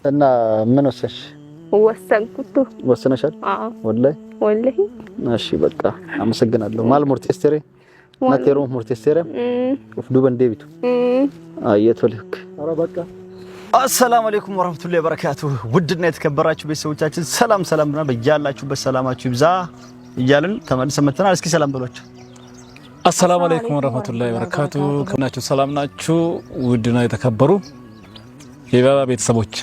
እና ምን ወሰንሽ? ወሰንኩት። ወሰነሻል? አዎ። ወላሂ? ወላሂ። እሺ በቃ አመሰግናለሁ። Maal murteessite? Natti heerumuuf murteessite? Of duuban deebitu አየቶልክ። ኧረ በቃ። አሰላሙ አለይኩም ወራህመቱላሂ ወበረካቱ። ውድና የተከበራችሁ ቤተሰቦቻችን ሰላም ሰላም ብና በያላችሁበት ሰላማችሁ ይብዛ እያልን ተመልሰን መጥተናል። እስኪ ሰላም በሏቸው። አሰላሙ አለይኩም ወራህመቱላሂ ወበረካቱ። ከናችሁ ሰላም ናችሁ? ውድና የተከበሩ የባባ ቤተሰቦች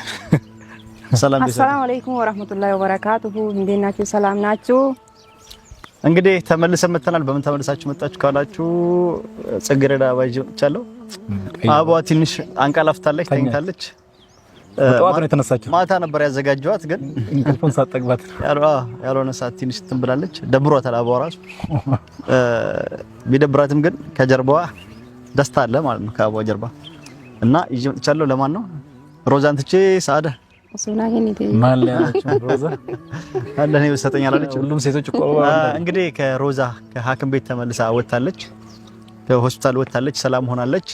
ሰላም ቤተሰብ። አሰላሙ አለይኩም ወራህመቱላሂ ወበረካቱሁ። እንዴት ናችሁ? ሰላም ናችሁ? እንግዲህ ተመልሰን መጥተናል። በምን ተመልሳችሁ መጣችሁ ካላችሁ ጽጌረዳ አበባ ይዤ መጥቻለሁ። አበባዋ ትንሽ አንቀላፍታለች፣ ተኝታለች። ጠዋት ነው የተነሳችው። ማታ ነበር ያዘጋጀዋት፣ ግን እንቅልፉን ሳትጠግባት ያልሆነ ሰዓት ትንሽ እንትን ብላለች። ደብሯታል። አበባዋ ራሱ ቢደብራትም ግን ከጀርባዋ ደስታ አለ ማለት ነው፣ ከአበባዋ ጀርባ። እና ይዤ መጥቻለሁ። ለማን ነው? ሮዛን ትቼ ሰዓዳ ማን ላይ ያለችው ሮዛ አለ እኔ ሰጠኝ አላለች። ሁሉም ሴቶች እኮ እንግዲህ ከሮዛ ከሐኪም ቤት ተመልሳ ወጥታለች፣ ከሆስፒታል ወጥታለች፣ ሰላም ሆናለች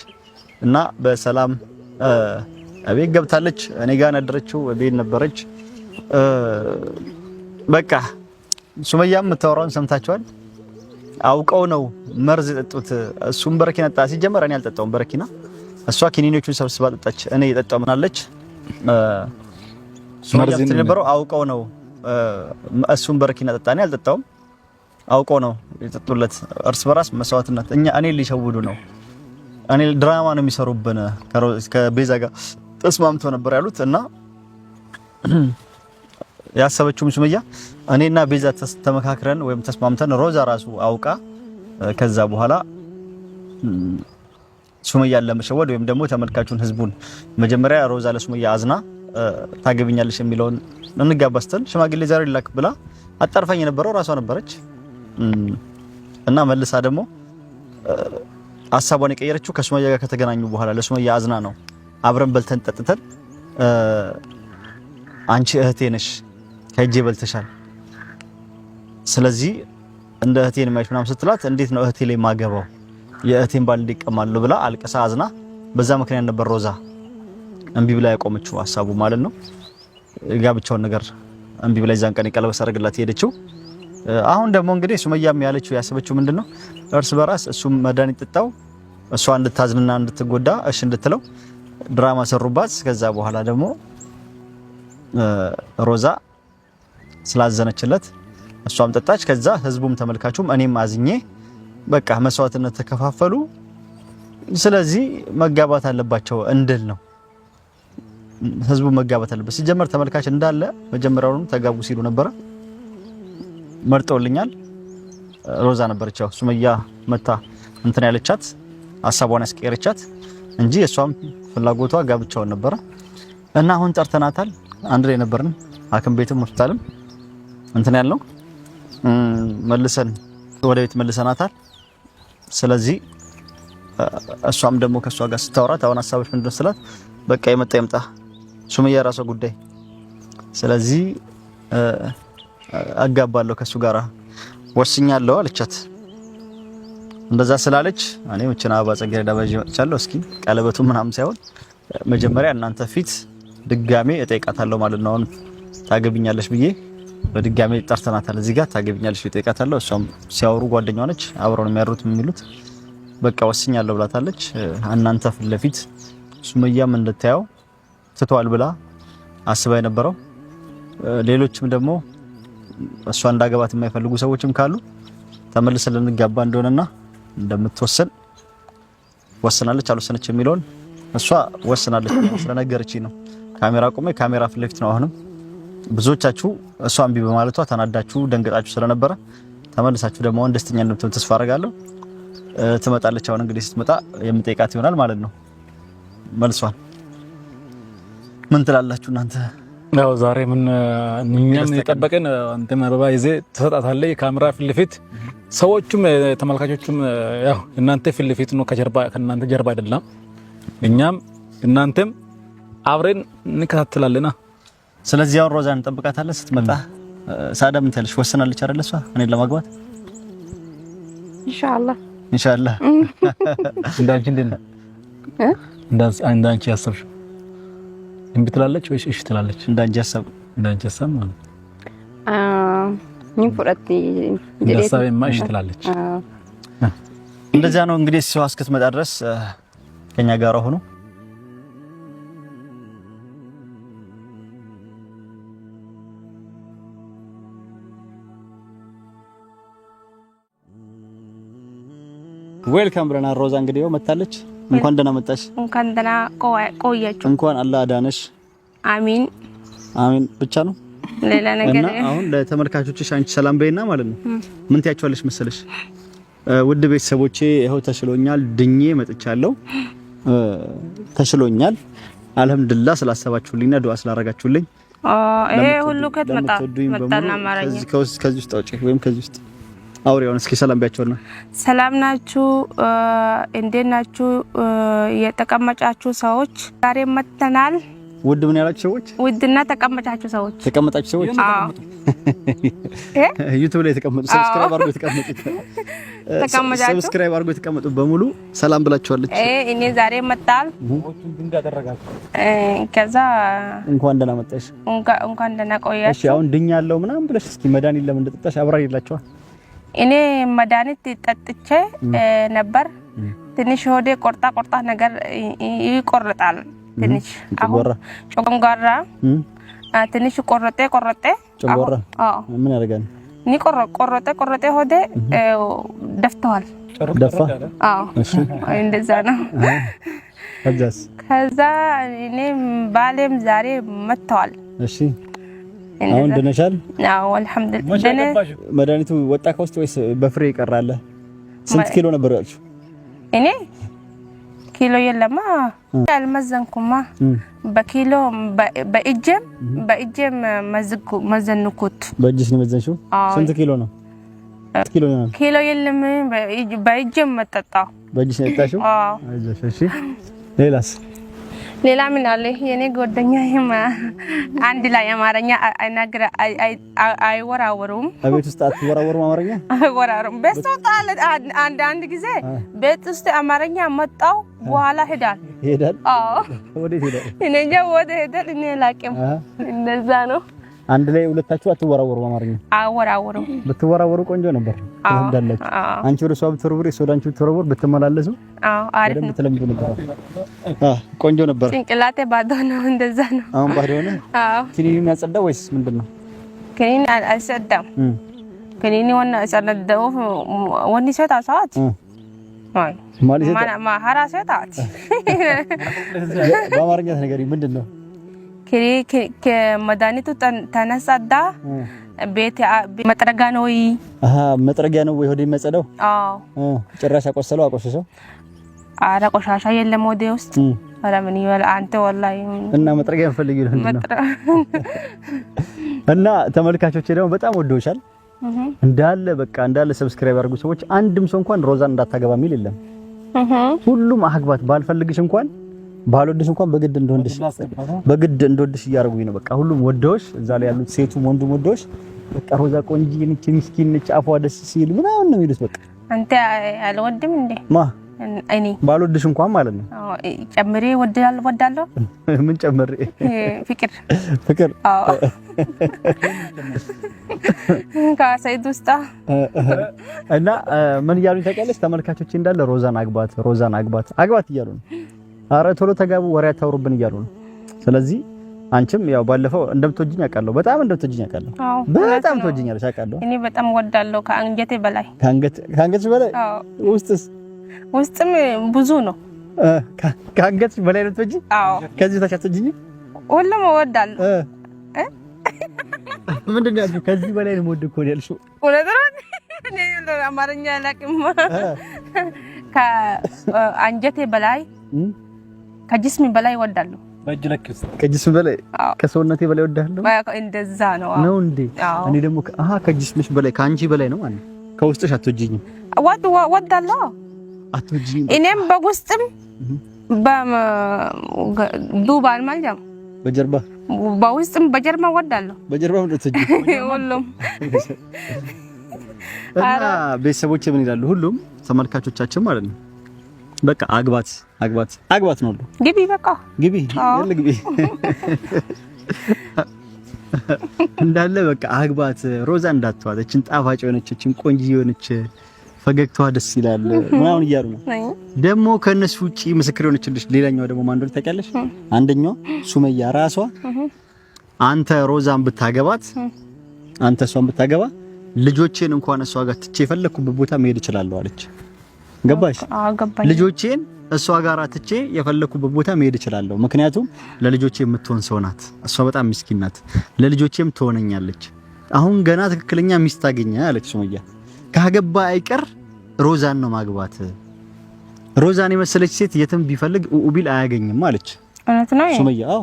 እና በሰላም ቤት ገብታለች። እኔ ጋር ያደረችው ቤት ነበረች። በቃ ሱመያም የምታወራውን ሰምታችኋል። አውቀው ነው መርዝ የጠጡት። እሱም በረኪና ጠጣ። ሲጀመር እኔ አልጠጣውም በረኪና፣ እሷ ኪኒኖቹን ሰብስባ ጠጣች። እኔ የጠጣው ምናለች ሱመያ የነበረው አውቀው ነው። እሱም በረኪና ጠጣ፣ እኔ አልጠጣውም። አውቀው ነው የጠጡለት። እርስ በራስ መስዋዕትነት እኛ እኔ ሊሸውዱ ነው፣ እኔ ድራማ ነው የሚሰሩብን፣ ከቤዛ ጋር ተስማምቶ ነበር ያሉት። እና ያሰበችውም ሱመያ እኔና ቤዛ ተመካክረን ወይም ተስማምተን ሮዛ ራሱ አውቃ ከዛ በኋላ ሱመያን ለመሸወድ ወይም ደግሞ ተመልካቹን ህዝቡን መጀመሪያ ሮዛ ለሱመያ አዝና ታገብኛለሽ የሚለውን እንጋባ ስትል ሽማግሌ ዛሬ ላክ ብላ አጣርፋኝ የነበረው ራሷ ነበረች። እና መልሳ ደግሞ ሀሳቧን የቀየረችው ከሱመያ ጋር ከተገናኙ በኋላ ለሱመያ አዝና ነው። አብረን በልተን ጠጥተን አንቺ እህቴ ነሽ፣ ከእጄ በልተሻል፣ ስለዚህ እንደ እህቴ ነው የማይሽ ምናምን ስትላት እንዴት ነው እህቴ ላይ ማገባው የእህቴን ባል እንዲቀማለሁ ብላ አልቅሳ አዝና፣ በዛ ምክንያት ነበር ሮዛ እምቢ ብላ ያቆመችው ሀሳቡ ማለት ነው። ጋብቻውን ነገር እምቢ ብላ የዛን ቀን የቀለበት አድርግላት ሄደችው። አሁን ደግሞ እንግዲህ ሱመያም ያለችው ያሰበችው ምንድነው እርስ በራስ እሱም መድኃኒት ጥጣው እሷ እንድታዝንና እንድትጎዳ እሺ እንድትለው ድራማ ሰሩባት። ከዛ በኋላ ደግሞ ሮዛ ስላዘነችለት እሷም ጠጣች። ከዛ ህዝቡም ተመልካቹም እኔም አዝኜ በቃ መስዋዕትነት ተከፋፈሉ። ስለዚህ መጋባት አለባቸው እንድል ነው ህዝቡ መጋባት አለበት። ሲጀመር ተመልካች እንዳለ መጀመሪያውኑ ተጋቡ ሲሉ ነበረ። መርጠውልኛል። ሮዛ ነበረች ያው ሱመያ መታ እንትን ያለቻት ሀሳቧን ያስቀየረቻት እንጂ እሷም ፍላጎቷ ጋብቻውን ነበረ። እና አሁን ጠርተናታል። አንድ ላይ ነበርን ሐኪም ቤትም ሆስፒታልም እንትን ያልነው መልሰን ወደ ቤት መልሰናታል። ስለዚህ እሷም ደግሞ ከእሷ ጋር ስታወራት አሁን ሀሳቦች ምንድን ነው ስላት በቃ የመጣ ይምጣ ሱመያ የራሷ ጉዳይ፣ ስለዚህ አጋባለሁ ከሱ ጋራ ወስኛለሁ አለቻት። እንደዛ ስላለች እኔ መቼና አበባ ጽጌረዳ ይዤ መጥቻለሁ። እስኪ ቀለበቱ ምናምን ሳይሆን መጀመሪያ እናንተ ፊት ድጋሜ እጠይቃታለሁ ማለት ነው። አሁን ታገብኛለሽ ብዬ በድጋሜ ጠርተናታል። እዚህ ጋር ታገብኛለሽ ብዬ እጠይቃታለሁ። እሷም ሲያወሩ ጓደኛዋ ነች፣ አብረው ነው የሚያድሩት የሚሉት። በቃ ወስኛለሁ ብላታለች። እናንተ ፊት ለፊት ሱመያም እንድታየው ትቷል ብላ አስባ የነበረው ሌሎችም ደግሞ እሷ እንዳገባት የማይፈልጉ ሰዎችም ካሉ ተመልሰን ልንጋባ እንደሆነና እንደምትወስን ወስናለች አልወሰነች የሚለውን እሷ ወስናለች ስለነገረችኝ ነው። ካሜራ ቆሜ ካሜራ ፊት ለፊት ነው። አሁንም ብዙዎቻችሁ እሷ እምቢ በማለቷ ተናዳችሁ ደንገጣችሁ ስለነበረ ተመልሳችሁ ደግሞ አሁን ደስተኛ እንደምትሆን ተስፋ አደርጋለሁ። ትመጣለች። አሁን እንግዲህ ስትመጣ የምጠይቃት ይሆናል ማለት ነው መልሷን። ምን ትላላችሁ እናንተ? ያው ዛሬ ምን እኛም የጠበቅን አንተም አበባ ይዘህ ትሰጣታለህ ካሜራ ፊት ለፊት፣ ሰዎቹም ተመልካቾቹም ያው እናንተ ፊት ለፊት ነው፣ ከጀርባ ከእናንተ ጀርባ አይደለም። እኛም እናንተም አብረን እንከታተላለና ስለዚህ አሁን ሮዛን እንጠብቃታለን። ስትመጣ ሳዳ ምን ትያለሽ? ወስናለች አይደል? እሷ እኔን ለማግባት ኢንሻአላህ ኢንሻአላህ። እንዳንቺ እንዴት ነው? እንዳንቺ ያሰብሽው? እምቢ ትላለች ወይስ እሺ ትላለች? እንዳንቺ ሀሳብ፣ እንዳንቺ ሀሳብ ማለት ምን ፍረት እንደ ሀሳቤማ እሺ ትላለች። እንደዚያ ነው እንግዲህ እሷ እስክትመጣ ድረስ ከኛ ጋር ሆኖ ዌልካም ብለናል። ሮዛ እንግዲህ ያው መታለች። እንኳን ደህና መጣሽ። እንኳን ደህና ቆያችሁ። እንኳን አላህ አዳነሽ። አሚን አሚን ብቻ ነው ሌላ ነገር እና አሁን ለተመልካቾችሽ አንቺ ሰላም በይና ማለት ነው። ምን ትያቸዋለሽ መሰለሽ? ውድ ቤተሰቦቼ ይኸው ተሽሎኛል፣ ድኜ መጥቻለሁ። ተሽሎኛል አልሐምዱሊላህ ስላሰባችሁልኝና ዱዓ ስላረጋችሁልኝ ይሄ ሁሉ ከት መጣ መጣና አማርኛ ከዚህ ውስጥ አውጪ ወይም ከዚህ ውስጥ አውሪውን እስኪ ሰላም ቢያቸውና። ሰላም ናችሁ? እንዴት ናችሁ? የተቀመጫችሁ ሰዎች ዛሬ መጥተናል። ውድ ምን ያላችሁ ሰዎች፣ ውድና ተቀመጫችሁ ሰዎች፣ ተቀመጣችሁ ሰዎች፣ አዎ ዩቲዩብ ላይ የተቀመጡ subscribe አድርጎ የተቀመጡት ተቀመጣችሁ subscribe አድርጎ የተቀመጡ በሙሉ ሰላም ብላችኋለች። እኔ ዛሬ መጣል። ከዛ እንኳን ደህና መጣሽ፣ እንኳን ደህና ቆያችሁ። እሺ አሁን ድኛለሁ ምናምን ብለሽ እስኪ መድኃኒት ለምን እንደጠጣሽ አብራሪላችኋል። እኔ መድኃኒት ጠጥቼ ነበር። ትንሽ ሆዴ ቆርጣ ቆርጣ ነገር ይቆርጣል። ትንሽ አሁን ጨጓራ ትንሽ ቆረጤ ቆረጤ ጨጓራ። አዎ ምን ያደርጋል? እኔ ቆረጤ ቆረጤ ሆዴ ደፍተዋል። ደፋ? አዎ እንደዛ ነው። ከዛስ? ከዛ እኔም ባሌም ዛሬ መጥተዋል። እሺ አሁን ድነሻል? አዎ አልሐምዱሊላህ። መድኃኒቱ ወጣ ከውስጥ ወይስ በፍሬ ይቀራል? ስንት ኪሎ ነበር ያልሽው? እኔ ኪሎ የለማ አልመዘንኩማ። በኪሎ በእጄም በእጄም መዘንኩት። በእጅሽ ነው መዘንሽው? ስንት ኪሎ ነው? ኪሎ ነው? ኪሎ የለም፣ በእጄም መጠጣው። በእጅሽ ነው የጠጣሽው? አዎ። እሺ ሌላስ? ሌላ ምን አለ? የኔ ጓደኛ አንድ ላይ አማርኛ አይናገር አይወራወሩም። ቤት ውስጥ አትወራወሩም? አማርኛ አይወራወሩም። ቤት ውስጥ አንድ አንድ ጊዜ ቤት ውስጥ አማርኛ መጣው በኋላ ሄዳል ሄዳል። አዎ ወዴት ሄዳል? እኔ እንጃ ወደ ሄዳል። እኔ አላውቅም። እንደዛ ነው። አንድ ላይ ሁለታችሁ አትወራወሩም? አማርኛ አወራወሩም። ብትወራወሩ ቆንጆ ነበር። ትለምዳላችሁ። አንቺ ወደ እሷ ብትወረውሪ፣ እሷ ወደ አንቺ ብትወረውር፣ ብትመላለሱ አዎ አሪፍ ነው። ትለምዱ ነበር። አዎ ቆንጆ ነበር። ጭንቅላቴ ባዶ ነው። እንደዛ ነው። አሁን ባዶ ሆነ። አዎ ክኒን ያጸዳ ወይስ ምንድን ነው? ክኒን አልጸዳም። ክኒን ወና ጸደው ወኒ ሰታ ሰዓት አይ ማለት ማ ሀራ ሰታት በአማርኛ ተነገሪ ምንድን ነው? መድኃኒቱ ተነሳዳ ቤት መጥረጊያ ነው ወይ? አሃ መጥረጊያ ነው ወይ? ሆዴ የሚያጸዳው? አዎ። ጭራሽ አቆሰለው አቆሸሸው። አረ ቆሻሻ የለም ሆዴ ውስጥ። አረ ምን ይበል አንተ ወላሂ። እና መጥረጊያ ፈልጊ ነው። እና ተመልካቾቼ ደግሞ በጣም ወደውሻል እንዳለ በቃ እንዳለ subscribe ያደርጉ ሰዎች አንድም ሰው እንኳን ሮዛን እንዳታገባ የሚል የለም። ሁሉም አግባት ባልፈልግሽ እንኳን ባልወድሽ እንኳን በግድ እንደወድሽ በግድ እንደወድሽ እያደረጉኝ ነው። በቃ ሁሉም ወደውሽ እዛ ላይ ያሉት ሴቱም ወንዱም ወደውሽ በቃ ሮዛ ቆንጂዬ ነች፣ ምስኪን ነች፣ አፏ ደስ ሲል ምናምን ነው የሚሉት። በቃ አንተ አልወድም እንዴ? ማ እኔ ባልወድሽ እንኳን ማለት ነው። አዎ ጨምሬ ወድላለሁ ወዳለሁ። ምን ጨምሬ? ፍቅር ፍቅር። አዎ ከሰይድ ውስጥ እና ምን እያሉኝ ታውቂያለሽ? ተመልካቾቼ እንዳለ ሮዛን አግባት፣ ሮዛን አግባት፣ አግባት እያሉ ነው። አረ ቶሎ ተጋቡ፣ ወሬ አታውሩብን እያሉ ነው። ስለዚህ አንቺም ያው ባለፈው እንደምትወጂኝ አውቃለሁ። በጣም እንደምትወጂኝ አውቃለሁ። በጣም ትወጂኛለሽ አውቃለሁ። እኔ በጣም ወዳለሁ ከአንገቴ በላይ። ከአንገትሽ በላይ? አዎ። ውስጥስ? ውስጥም ብዙ ነው። ከአንገትሽ በላይ ነው የምትወጂኝ? አዎ። ከዚህ በታች አትወጂኝም? ሁሉም እወዳለሁ። ምንድን ነው ያልሽው? ከዚህ በላይ ነው የምወድ እኮ ነው ያልሽው። እውነት ነው። እኔ አማርኛ አላውቅም። ከአንጀቴ በላይ ከጅስሚ በላይ እወዳለሁ። ከጅስም በላይ ከሰውነቴ በላይ እወዳለሁ። እንደዛ ነው ነው እንዴ? እኔ ደግሞ አሃ ከጅስምሽ በላይ ከአንቺ በላይ ነው ማለት ከውስጥሽ አትወጂኝም? እወዳለሁ። አትወጂኝም? እኔም በውስጥም በዱባል ማለት ነው። በጀርባ በውስጥም በጀርባ እወዳለሁ። በጀርባ ነው ትወጂኝ? ሁሉም እና ቤተሰቦቼ ምን ይላሉ? ሁሉም ተመልካቾቻችን ማለት ነው በቃ አግባት አግባት አግባት ነው። ግቢ በቃ ግቢ ያለ ግቢ እንዳለ በቃ አግባት። ሮዛ እንዳትዋት፣ እችን ጣፋጭ የሆነች እችን ቆንጆ የሆነች ፈገግታዋ ደስ ይላል ምናምን እያሉ ነው። ደግሞ ከነሱ ውጪ ምስክር የሆነችልሽ ሌላኛው ደግሞ ማን እንደሆነ ታውቂያለሽ? አንደኛው ሱመያ ራሷ አንተ ሮዛን ብታገባት፣ አንተ እሷን ብታገባ ልጆቼን እንኳን እሷ ጋር ትቼ የፈለኩበት ቦታ መሄድ እችላለሁ አለች። ገባሽ? ልጆቼን እሷ ጋር ትቼ የፈለኩበት ቦታ መሄድ እችላለሁ። ምክንያቱም ለልጆቼ የምትሆን ሰው ናት። እሷ በጣም ምስኪን ናት። ለልጆቼም ትሆነኛለች። አሁን ገና ትክክለኛ ሚስት አገኘ አለች ሱመያ። ካገባ አይቀር ሮዛን ነው ማግባት። ሮዛን የመሰለች ሴት የትም ቢፈልግ ኡቢል አያገኝም አለች። እውነት ነው ሱመያ። አዎ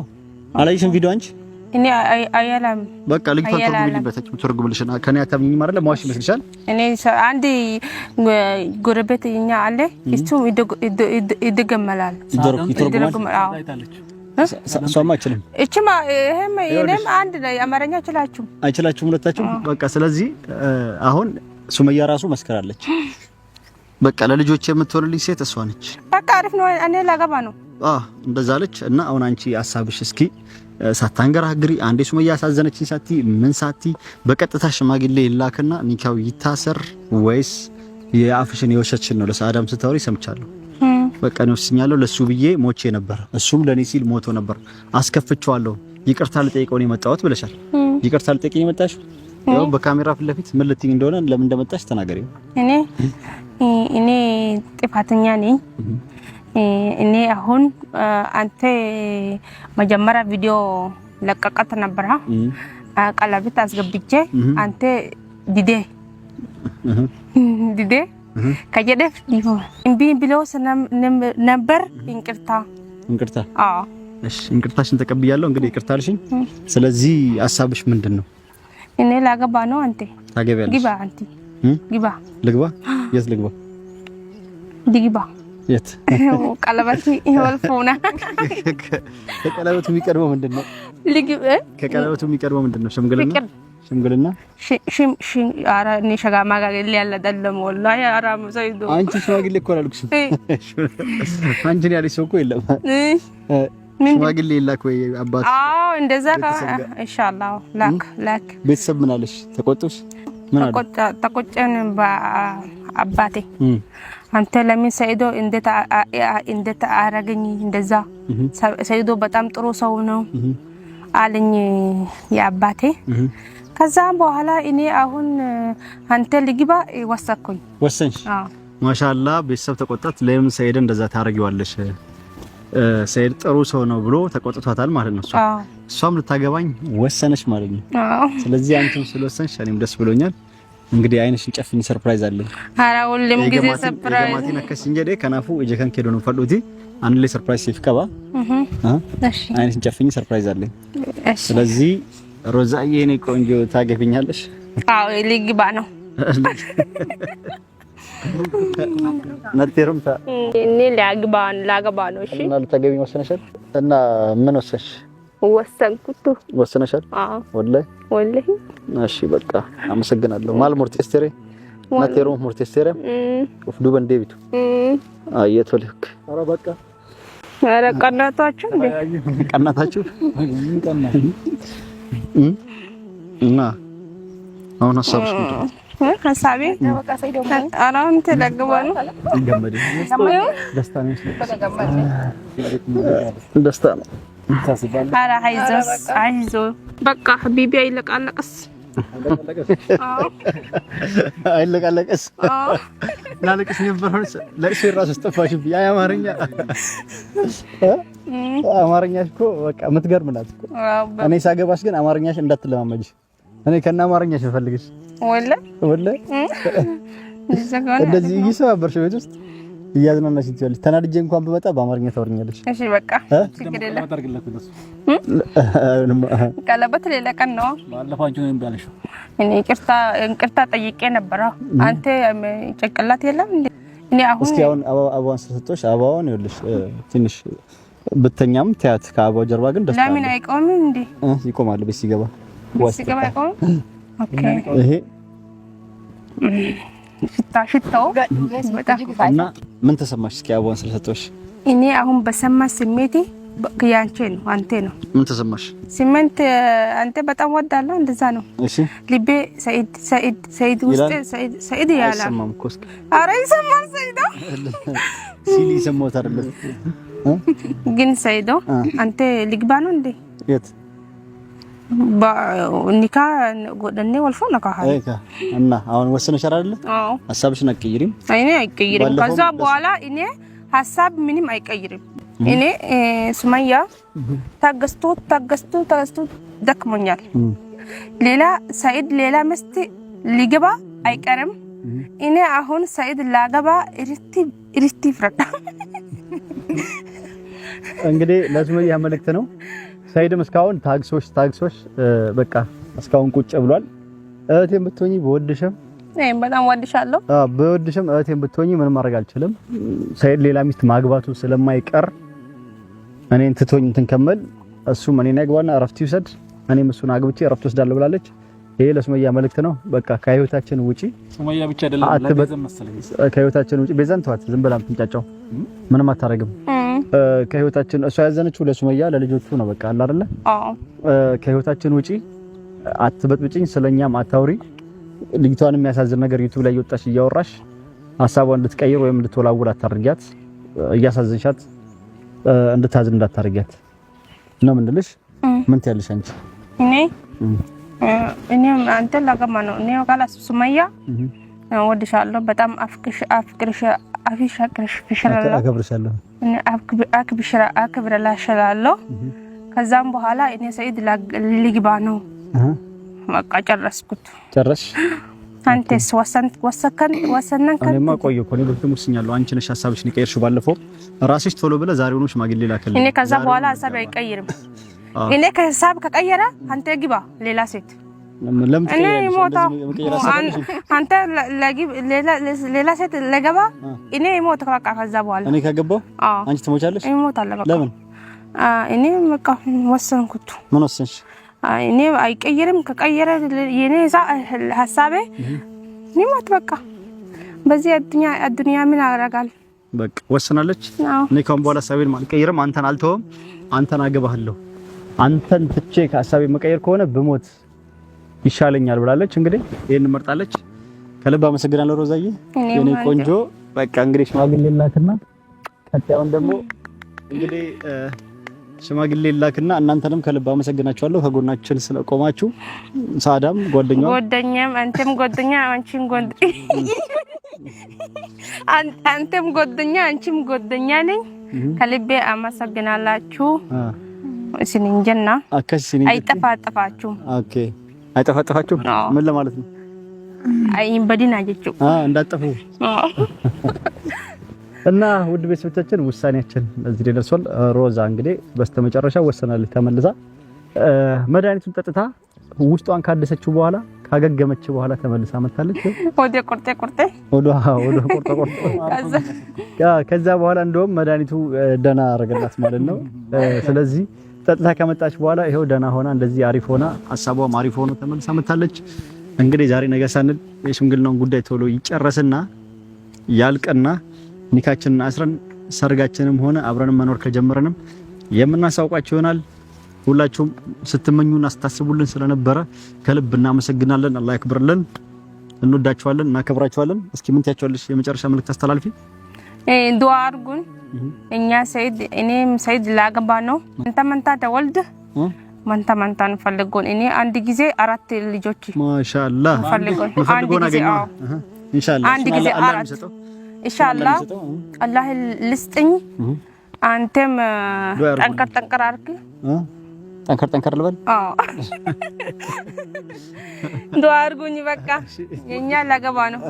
አላየሽም ቪዲዮ አንቺ? እኔ አያላም በቃ ልጅቷን ተርጉምልኝ፣ ተርጉምልሽና ከኔ አታምኚኝም አይደለ? መዋሽ ይመስልሻል? እኔ አንድ ጎረቤት እኛ አለ፣ እሱም ይደገመላል፣ ይተረጉማል። እሷማ አይችልም። እችማ ይሄም እኔም አንድ ላይ አማርኛ አይችላችሁም፣ አይችላችሁም ሁለታችሁም። በቃ ስለዚህ አሁን ሱመያ ራሱ መስከራለች። በቃ ለልጆች የምትሆንልኝ ሴት እሷ ነች። በቃ አሪፍ ነው። እኔ ላገባ ነው። አዎ እንደዛ አለች። እና አሁን አንቺ ሀሳብሽ እስኪ ሳታንገራግሪ አንዴ ሱመያ ያሳዘነችኝ ሳቲ ምን ሳቲ በቀጥታ ሽማግሌ ይላክና ኒካው ይታሰር ወይስ የአፍሽን የውሸትሽን ነው? ለሳዳም ስታወሪ ሰምቻለሁ። በቃ ነው ወስኛለሁ። ለሱ ብዬ ሞቼ ነበር፣ እሱም ለኔ ሲል ሞቶ ነበር። አስከፍቼዋለሁ፣ ይቅርታ ልጠይቀው ነው የመጣሁት ብለሻል። ይቅርታ ልጠይቀኝ ነው የመጣሽው? ያው በካሜራ ፊት ለፊት ምን ልትይኝ እንደሆነ ለምን እንደመጣሽ ተናገሪ። እኔ እኔ ጥፋተኛ ነኝ። እኔ አሁን አንተ መጀመሪያ ቪዲዮ ለቀቀት ነበረ፣ ቀለበት አስገብቼ አንተ ዲዴ ዲዴ ከጀደፍ እምቢ ብሎ ነበር። ይቅርታ ይቅርታ። አዎ እሺ፣ ይቅርታሽን ተቀብያለሁ። እንግዲህ ይቅርታ አልሽኝ። ስለዚህ ሀሳብሽ ምንድን ነው? እኔ ላገባ ነው። አንተ ታገቢያለሽ? ግባ። አንተ ግባ። ልግባ? የት ልግባ? ድግባ። የት? ቀለበት ይወልፉና ከቀለበቱ የሚቀድመው ምንድን ነው? ከቀለበቱ የሚቀድመው ምንድን ነው? ሽምግልና ሽምግልና። አንቺ ሽማግሌ እኮ አላልኩሽም። አንቺን ያለሽ ሰው እኮ የለም። ሽማግሌ ይላክ ወይ አባት? አዎ እንደዛ ኢንሻአላህ። ላክ ላክ። ቤተሰብ ምን አለሽ? ተቆጡሽ? ምን አለ? ተቆጨን አባቴ። አንተ ለምን ሰይዶ እንዴት አረገኝ እንደዛ? ሰይዶ በጣም ጥሩ ሰው ነው አለኝ የአባቴ። ከዛ በኋላ እኔ አሁን አንተ ልግባ ወሰንኩኝ። ወሰንሽ? አዎ። ማሻአላ። ቤተሰብ ተቆጣት። ለምን ሰይድ እንደዛ ታረጊዋለሽ? ሰይድ ጥሩ ሰው ነው ብሎ ተቆጥቷታል ማለት ነው። እሷም ልታገባኝ ወሰነች ማለት ነው። ስለዚህ አንቺም ስለወሰንሽ እኔም ደስ ብሎኛል። እንግዲህ አይንሽን ጨፍኝ፣ surprise አለ። ኧረ ሁሉም ጊዜ surprise ገማቲን አከስ እንጀዴ ከናፉ እጀከን ከዶ ነው ፈዱቲ አንድ ላይ surprise ሲፍቀባ እሺ፣ አይንሽን ጨፍኝ፣ surprise አለ። ስለዚህ ሮዛዬ የኔ ቆንጆ ታገቢኛለሽ? አዎ ልግባ ነው። ነቴሩም እኔ ላግባ ላገባ ነው። እሺ እና ልታገቢኝ ወሰነሻል? እና ምን ወሰንሽ? ወሰንኩት። ወሰነሻል? አዎ ወላሂ ወላሂ። እሺ በቃ አመሰግናለሁ። ማል ሙርቴስቴሬ ነቴሩ ሙርቴስቴሬ ኡፍ ዱበን ዴቢቱ አየቶልክ። ኧረ በቃ ኧረ ቀናታችሁ እንዴ ቀናታችሁ እና አሁን ሀሳብሽ ምንድን ነው? ሀሳቤ አሁን ተለግባ ነው። ደስታ ነው። ኧረ አይዞህ አይዞህ በቃ ሀቢቢ አይለቃለቅስ አይለቃለቅስ ላለቅስ ነበር። ለቅሶ የራሱ አስጠፋሽብኝ። አይ አማርኛ አማርኛሽ እኮ በቃ የምትገርም ናት እኮ። እኔ ሳገባሽ ግን አማርኛሽ እንዳትለማመጅ። እኔ ከነ አማርኛሽ እፈልግሽ። ወላሂ ወላሂ እንደዚህ እየሰባበርሽ ቤት ውስጥ እያዝናናሽ ትያለሽ። ተናድጄ እንኳን ብመጣ በአማርኛ ታወሪኛለሽ። እሺ በቃ ችግር የለም። ቀለበት ሌላ ቀን ነው። ባለፈው አንቺ ነው እምቢ አለሽ። እኔ ይቅርታ ጠይቄ ነበረ። አንተ ጭንቅላት የለም እንዴ? እኔ አሁን እስኪ አሁን አበባዋን ስለሰጠሁሽ አበባዋን ይኸውልሽ ትንሽ ብተኛም ትያት ከአበባው ጀርባ ግን ደስታ ለምን አይቆምም እንዴ? ይቆማል። ቤት ሲገባ ቤት ሲገባ አይቆምም። okay ይሄ ሽታ ሽታው በጣም እና ምን ተሰማሽ? እስኪ አበባውን ስለሰጠሁሽ። እኔ አሁን በሰማ ስሜቴ ያንቺ ነው አንተ ነው። ምን ተሰማሽ? ስሜንት አንተ በጣም ወዳለሁ እንደዛ ነው። እሺ ልቤ ሰኢድ ሰኢድ ሰኢድ ውስጥ ሰኢድ ሰኢድ ያላ አይሰማም እኮ እስኪ። ኧረ ይሰማል። ሰኢድ ሲል ይሰማዎት አይደለም ግን ሰኢዶ አንተ ልግባ ነው እንዴ? የት ኒካ ጎደኔ ወልፎ ነካሃ እና አሁን ወስነሻል አይደለ? አዎ። ሀሳብሽን አትቀይሪም? እኔ አይቀይርም። ከዛ በኋላ እኔ ሀሳብ ምንም አይቀይርም። እኔ ሱመያ ታገስቶ ታገስቶ ታገስቶ ደክሞኛል። ሌላ ሰኢድ ሌላ ሚስት ሊገባ አይቀርም። እኔ አሁን ሰኢድ ላገባ እርቲ እርቲ ፍረዳ። እንግዲህ ለሱመያ መልእክት ነው። ሰኢድም እስካሁን ታግሶሽ ታግሶሽ በቃ እስካሁን ቁጭ ብሏል። እህቴን ብትሆኚ በወድሽም እኔም በጣም ወድሻለሁ። አዎ በወድሽም እህቴን ብትሆኚ ምንም ማድረግ አልችልም። ሰኢድ ሌላ ሚስት ማግባቱ ስለማይቀር እኔን ትቶኝ እንትን ከምል እሱም እኔን ያግባና እረፍት ይውሰድ፣ እኔም እሱን አግብቼ እረፍት ወስዳለሁ ብላለች። ይሄ ለሱመያ መልእክት ነው። በቃ ከህይወታችን ውጪ ሱመያ ብቻ አይደለም ለቤዛም መሰለኝ ከህይወታችን ውጪ። ቤዛን ተዋት፣ ዝም ብላ የምትንጫጫው ምንም አታረግም። ከህይወታችን እሷ ያዘነችው ለሱመያ ለልጆቹ ነው። በቃ አለ አይደለ? አዎ። ከህይወታችን ውጪ አትበጥብጭኝ፣ ስለኛም አታውሪ። ልጅቷን የሚያሳዝን ነገር ዩቲዩብ ላይ እየወጣሽ እያወራሽ ሀሳቧን እንድትቀይር ወይም እንድትወላውል አታርጊያት። እያሳዘንሻት እንድታዝን እንዳታርጊያት ነው የምንልሽ። ምን ትያለሽ አንቺ? እኔ እኔ አንተ ላገባ ነው። እኔ ካላስ ሱመያ እወድሻለሁ በጣም አፍቅሽ አፍቅርሽ አከብርሻለሁ አክብርሻለሁ። ከዛም በኋላ እኔ ሰኢድ ልግባ ነው። በቃ ጨረስኩት። ጨረስሽ? አንተስ ወሰንከን? ወሰነንከን? እኔማ ቆየሁ እኮ እኔ በፊትም ወስኛለሁ። አንቺ ነሽ ሀሳብሽን የቀየርሽው። ባለፈው ራስሽ ቶሎ ብለህ ዛሬውኑ ሽማግሌ ላከልኝ። እኔ ከዛ በኋላ ሀሳብ አይቀይርም። እኔ ከሀሳብ ከቀየረ አንተ ግባ ሌላ ሴት እኔ ይሞታ አንተ ሌላ ሴት ለገባ እኔ ይሞት በቃ። ከዛ በኋላ እኔ ካገባሁ አንቺ ትሞቻለሽ። ይሞታል በቃ። ለምን? እኔ በቃ ወሰንኩት። ምን ወሰንሽ? እኔ አይቀየርም። ከቀየረ የኔ ሀሳቤ ይሞት በቃ። በዚህ አዱንያ ምን አደርጋለሁ? በቃ ወሰናለች። እኔ ካሁን በኋላ ሀሳቤን አልቀይርም። አንተን አልተወም። አንተን አገባለሁ። አንተን ትቼ ከሀሳቤ መቀየር ከሆነ ብሞት ይሻለኛል ብላለች። እንግዲህ ይሄን መርጣለች። ከልብ አመሰግናለሁ ሮዛዬ፣ የኔ ቆንጆ። በቃ እንግዲህ ሽማግሌ ላክና ቀጣዩን ደግሞ እንግዲህ ሽማግሌ ላክና እናንተንም ከልብ አመሰግናችኋለሁ ከጎናችን ስለቆማችሁ። ሳዳም ጓደኛዋ ጓደኛም አንተም ጓደኛ አንቺም አንተም ጓደኛ አንቺም ጓደኛ ነኝ። ከልቤ አመሰግናላችሁ። ስንንጀና አይጠፋጠፋችሁም። okay አይጠፋጠፋችሁም? ምን ለማለት ነው? አይ በዲና ጀቹ እንዳጠፉ እና ውድ ቤተሰቦቻችን ውሳኔያችን እዚህ ላይ ደርሷል። ሮዛ እንግዲህ በስተመጨረሻ ወሰናለች። ተመልሳ መድኃኒቱን ጠጥታ ውስጧን ካደሰችው በኋላ ካገገመች በኋላ ተመልሳ መታለች። ወደ ቁርጤ ቁርጤ ወደ ወደ ቁርጤ ቁርጤ ከዛ በኋላ እንደውም መድኃኒቱ ደህና አደረገላት ማለት ነው። ስለዚህ ጠጥታ ከመጣች በኋላ ይሄው ደህና ሆና እንደዚህ አሪፍ ሆና ሀሳቧም አሪፍ ሆኖ ተመልሳ መታለች። እንግዲህ ዛሬ ነገ ሳንል የሽምግልናውን ጉዳይ ቶሎ ይጨረስና ያልቅና ኒካችንን አስረን ሰርጋችንም ሆነ አብረንም መኖር ከጀመረንም የምናሳውቃችሁ ይሆናል። ሁላችሁም ስትመኙና ስታስቡልን ስለነበረ ከልብ እናመሰግናለን። አላህ ያክብርልን። እንወዳችኋለን፣ እናከብራችኋለን። እስኪ ምን ትያቸዋለሽ? የመጨረሻ መልእክት አስተላልፊ። ዱዓ አድርጉን። እኛ ሰይድ እኔም ሰይድ ላገባ ነው። መንታ መንታ ተወልድ መንታ መንታ እንፈልጎን እኔ አንድ ጊዜ አራት ልጆች ማሻአላህ ፈልጎን አንድ ጊዜ አዎ፣ ኢንሻአላህ አንድ ጊዜ አራት ኢንሻአላህ አላህ ልስጥኝ። አንተም ጠንከር ጠንከር አድርግ። ጠንከር ጠንከር ልበል። አዎ ዱአ አድርጉኝ። በቃ የኛ ላገባ ነው።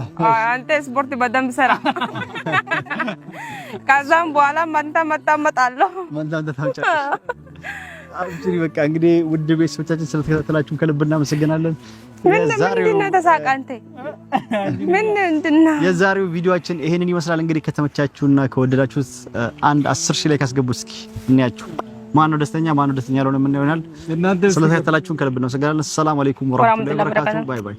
አንተ ስፖርት በደንብ ሰራ። ከዛም በኋላ መንታ መታ እመጣለሁ። መንታ መንታ ታምጫለሽ። በቃ እንግዲህ ውድ ቤተሰቦቻችን ስለተከታተላችሁን ከልብ እናመሰግናለን። የዛሬው ቪዲዮአችን ይሄንን ይመስላል። እንግዲህ ከተመቻችሁና ከወደዳችሁት አንድ 10 ሺህ ላይ ካስገቡ እስኪ እንያችሁ። ማነው ደስተኛ ማነው ደስተኛ ያልሆነ ምን ይሆናል? ስለተከታተላችሁን ከልብ እናመሰግናለን። ሰላም አለይኩም ወራህመቱላሂ ወበረካቱ። bye bye።